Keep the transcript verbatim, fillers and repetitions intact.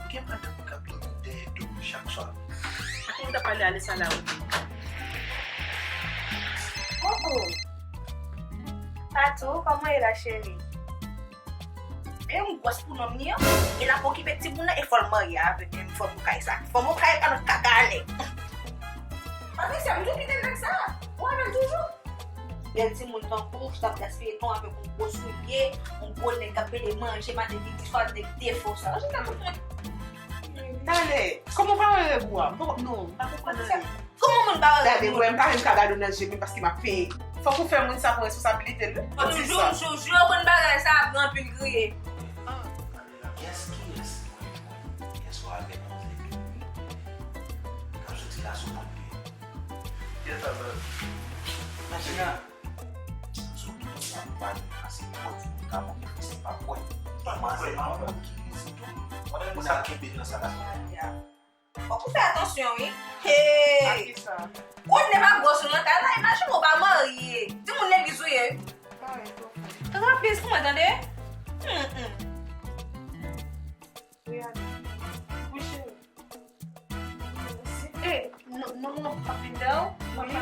Gen madanm k ap dòmi dèyè do m chak swa. Ak moun k ap pale ale sa la ou di. Coucou. Patou, kòman e la cheri? E yon gwòs pou nonm ni an. E l ap okipe timoun nan e fò l marye avè m. Fò m kay sa. Fò m kay pa nan kaka nèg. Patricia, m tou kite nèg sa. Ou avè l toujou? Bèl timoun tankou w, t ap gaspiye tan avèk yon gwo soulye, yon gwo nèg k ap pede manje maten, midi, swa, nèg defo sa. Ou jis ap konprann. Talè, kòman w pa wè règ ou a? M pa, non, m pa konprann anyen. Kòman moun pa wè Gade, moun? Mwen m pa menm ka gade w nan je m paske m ap peye. Fòk ou fè moun sa pran responsabilite l, wi. Fò w di Jou, sa. jou, jou yo konn bagay sa ap gen anpil kriye. Kiyès, kiyès ki konn yèswa avèk manzè Domi k ap soti la sou kont pye? Kiyès sa, baz? Imajine, sou ki sa m pa di, se pwòp, m ka montre se pa kwè. Manzè pa yon moun ki izi tou. Moun ap kenbe nan sa la. Fòk ou fè atansyon, wi. Hey! Kisa? Ou ne pa gwòs ou nan kay la, imajine ou pa marye. Timoun legliz ou ye. Parèt ou. Tande yon plis pou mwen, tande? Hmm, hmm. Reyane. Wi, cheri. Eh, non, non, non, pa vin dèyè w. Mwen pa